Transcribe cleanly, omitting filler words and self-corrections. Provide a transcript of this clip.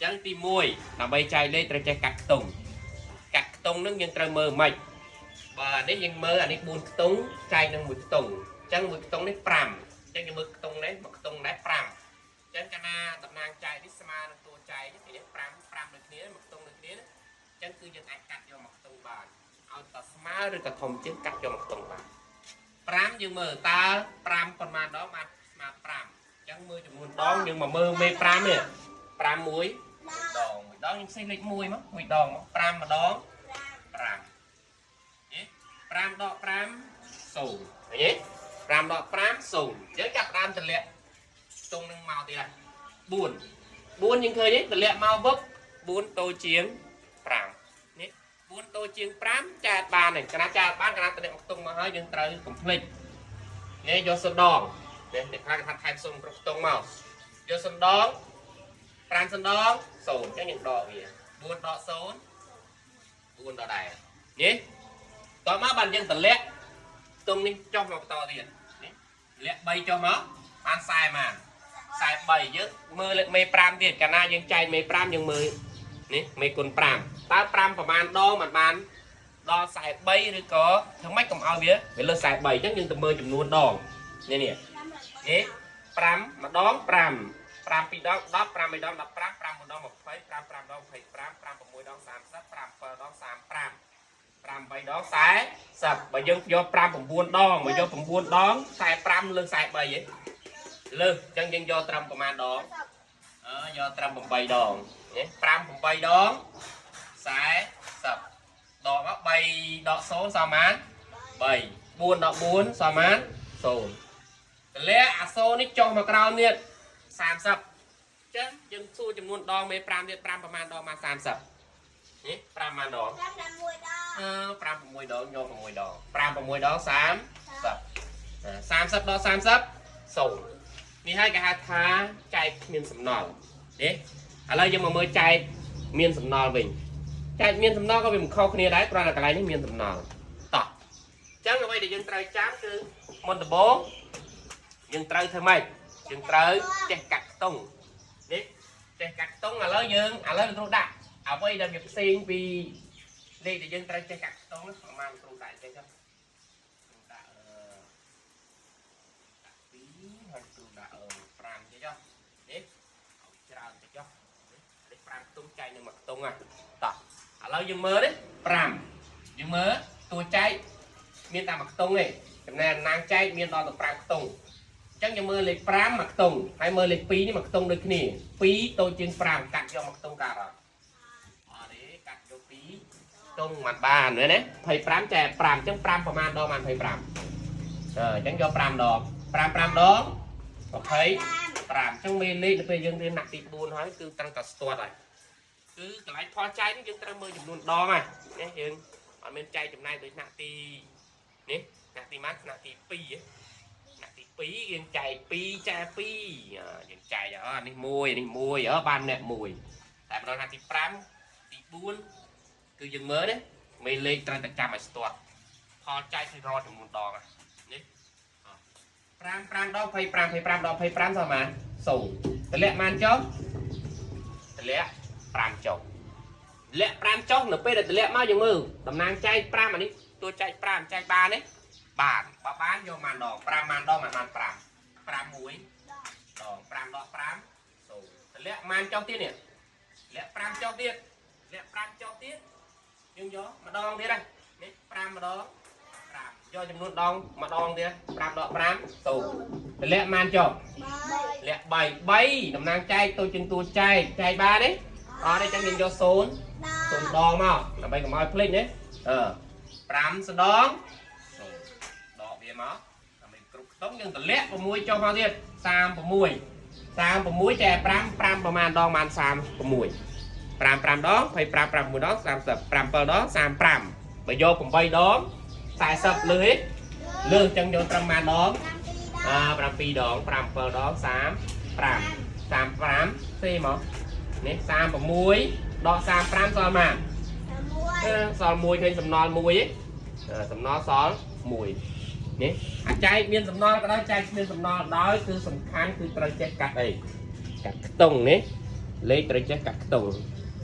ចឹងទី1ដើម្បីចែកលេខត្រូវចេះកាត់ខ្ទង់កាត់ខ្ទង់នឹងយើងត្រូវមើលមិនបើអានេះយើងមើលអានេះ4ខ្ទង់ចែកនឹង1ខ្ទង់អញ្ចឹង1ខ្ទង់នេះ5អញ្ចឹងយើងមើលខ្ទង់នេះមួយខ្ទង់ដែរ5អញ្ចឹងកាលណាតំណាងចែកនេះស្មើនឹងតួចែកនេះគេ5 5ដូចគ្នាមួយខ្ទង់ដូចគ្នាអញ្ចឹងគឺយើងអាចកាត់យកមួយខ្ទង់បានឲ្យតស្មើឬក៏ធំជាងកាត់យកមួយខ្ទង់បាន5យើងមើលតើ5ប៉ុន្មានដងបានស្មើ5អញ្ចឹងមើលចំនួនដងយើងមកមើលមេ5នេះ5មួយ ដងមួយដងខ្ញុំសេះលេខ1មកមួយដងមក5ម្ដង5នេះ5ដក5 0ឃើញទេ5ដក5 0យើងចាប់ដើមតម្លាក់ខ្ទង់នឹងមកទៀតហើយ4 4យើងឃើញទេតម្លាក់មកវឹប4តូចជាង5នេះ4តូចជាង5ចែកបានហើយកណាចែកបានកណាតម្លាក់មកខ្ទង់មកហើយយើងត្រូវកុំភ្លេចនេះយកសណ្ដងនេះអ្នកខ្លះគេថាថែមសុំគ្រប់ខ្ទង់មកយកសណ្ដង 5សណ្ដង0អញ្ចឹងយើងដកវា4ដក0 4ដកដែរនេះតោះមកបានយើងតម្លាក់ខ្ទង់នេះចុះមកបន្តទៀតនេះតម្លាក់3ចុះមកបាន40បាន43យើងមើលលេខមេ5ទៀតកាលណាយើងចែកមេ5យើងមើលនេះមេគុណ5តើ5ប្រមាណដងមិនបានដល់43ឬក៏ធ្វើម៉េចកុំឲ្យវាវាលើស43អញ្ចឹងយើងទៅមើលចំនួនដងនេះនេះនេះ5ម្ដង5 5 2ដង10 5 3ដង15 5 1ដង20 5 5ដង25 5 6ដង30 5 7ដង35 5 8ដង40បើយើងយក5 9ដងបើយក9ដង45លើស43ហ៎លើសអញ្ចឹងយើងយកត្រឹមប្រហែលដងអឺយកត្រឹម8ដងណា5 8ដង40ដកមក3ដក0សល់ប៉ុន្មាន3 4ដក4សល់ប៉ុន្មាន0តម្លាក់អា0នេះចុះមកក្រោមទៀត30ចឹងយើងសួរចំនួនដងមេ5ទៀត5ប្រហែលដងមក30នេះ5ប្រហែលដង 5 6ដង អឺ5 6ដងយក6ដង5 6ដង30 30ដល់30 0នេះហើយគេហៅថាចែកគ្មានសំណល់នេះឥឡូវយើងមកមើលចែកមានសំណល់វិញចែកមានសំណល់ក៏វាមិនខុសគ្នាដែរគ្រាន់តែកន្លែងនេះមានសំណល់តោះអញ្ចឹងអ្វីដែលយើងត្រូវចាំគឺមុនដំបូងយើងត្រូវធ្វើម៉េចយើងត្រូវចេះកាត់ខ្ទង់នេះចេះកាត់ខ្ទង់ឥឡូវយើងឥឡូវលោកគ្រូដាក់អ្វីដែលវាផ្សេងពីលេខដែលយើងត្រូវចេះកាត់ខ្ទង់នោះប្រហែលលោកគ្រូដាក់អញ្ចឹងចុះគ្រូដាក់អឺដាក់2ហើយគ្រូដាក់5ទៀតចុះនេះឲ្យច្រើនតិចចុះនេះ5ខ្ទង់ចែកនឹងមួយខ្ទង់ហ่ะតោះឥឡូវយើងមើលនេះ5យើងមើលតួចែកមានតែមួយខ្ទង់ទេចំណែកណាងចែកមានដល់ទៅ5ខ្ទង់អញ្ចឹងយើងមើលលេខ5មួយខ្ទង់ហើយមើលលេខ2នេះមួយខ្ទង់ដូចគ្នា2តូចជាង5កាត់យកមួយខ្ទង់កាត់អត់អត់ទេកាត់យក2ខ្ទង់មិនបានមែនទេ25ចែក5អញ្ចឹង5ប្រមាណដងបាន25អឺអញ្ចឹងយក5ដង5 5ដង25អញ្ចឹងមេលេខនៅពេលយើងរៀនថ្នាក់ទី4ហើយគឺត្រូវតែស្ទាត់ហើយគឺកន្លែងផលចែកនេះយើងត្រូវមើលចំនួនដងហើយណាយើងអត់មានចែកចំណែកដូចថ្នាក់ទីនេះថ្នាក់ទីម៉ានថ្នាក់ទី2ហ៎ថ្នាក់ទី2យើងចែក2ចែក2យើងចែកអនេះ1នេះ1អើបានអ្នក1តែម្ដងថ្នាក់ទី5ទី4គឺយើងមើលណាមេលេខត្រូវតែចាំឲ្យស្ទាត់ផលចែកគឺរកចំនួនដងនេះ5 5ដង25 25ដង25សល់ប៉ុន្មាន0តម្លាក់ប៉ុន្មានចុះតម្លាក់5ចុះតម្លាក់5ចុះនៅពេលដែលតម្លាក់មកយើងមើលតំណាងចែក5អានេះតួចែក5ចែកបានទេបានបើបានយកប៉ុន្មានដង5ប៉ុន្មានដងមិនបាន5 5 1ដង5ដក5 0តម្លាក់ប៉ុន្មានចុះទៀតនេះតម្លាក់5ចុះទៀតតម្លាក់5ចុះទៀតយើងយកម្ដងទៀតហ្នឹងនេះ5ម្ដង5យកចំនួនដងម្ដងទៀត5ដក5 0តម្លាក់ប៉ុន្មានចុះ 3 លាក់3 3តំណាងចែកតូចជាងតួចែកចែកបានទេអត់ទេចឹងយើងយក0 0ដងមកដើម្បីកុំឲ្យភ្លេចណាអឺ5សដង0ដកវាមកដើម្បីគ្រប់ខ្ទង់យើងតម្លាក់6ចុះមកទៀត36 36ចែក5 5ប្រមាណដងបាន36 5 5ដង25 5 6ដង30 5 7ដង35បើយក8ដង40លើសទេលើសចឹងយកត្រឹមប៉ុន្មានដង អ7ដង5 7ដង3 5 35សេមកនេះ36ដក35សល់ប៉ុន្មានអឺសល់1ឃើញសំណល់1ទេសំណល់សល់1នេះអាចែកមានសំណល់ក៏ដោយចែកគ្មានសំណល់ដោយគឺសំខាន់គឺត្រូវចេះកាត់អីកាត់ខ្ទង់នេះ លេខត្រូវចេះកាត់ខ្ទង់។